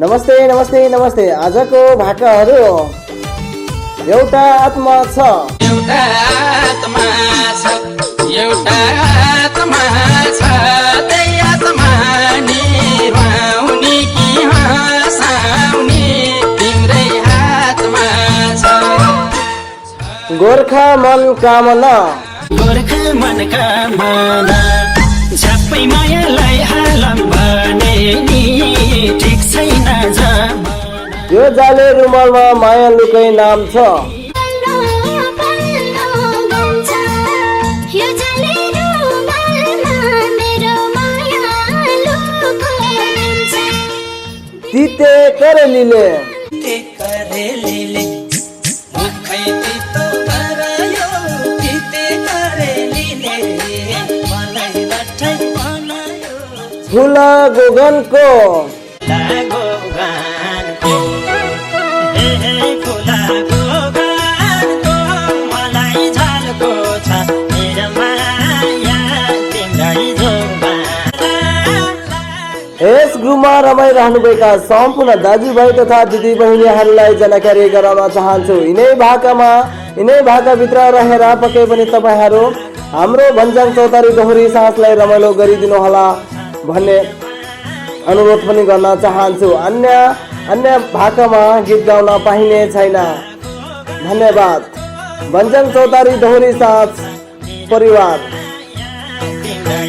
नमस्ते नमस्ते नमस्ते। आजको भाकाहरू एउटा आत्मा छ, एउटा आत्मा छ, एउटा आत्मा छ, त्यही आत्मा निभाउने कि हँसाउने तिम्रै हातमा छ। गोर्खा मन कामना, गोर्खा मन कामना, झ्याप्पै मायालाई हालम भने नि ठिक छैन जमाना। यो जाले रुमालमा माया लुकै नाम छ, तिते करेलीले मुखै तितो करायो, तिते करेलीले मलाई लट्ठै बनायो। फुला गोगनको, लागो गानको, हे हे फुला गोगनको, मलाई झल्को छ मेरो माया तिम्रै जोगमा। यस ग्रुपमा रमाइरहनुभएका सम्पूर्ण दाजुभाइ तथा दिदीबहिनीहरूलाई जानकारी गराउन चाहन्छु। यिनै भाकाभित्र रहेर पक्कै पनि तपाईँहरू हाम्रो भन्ज्याङ चौतारी दोहोरी साँझलाई रमाइलो गरिदिनुहोला भन्ने अनुरोध पनि गर्न चाहन्छु। अन्य भाकामा गीत गाउन पाइने छैन। धन्यवाद। भन्ज्याङ चौतारी दोहोरी साँझ परिवार। तिम्रै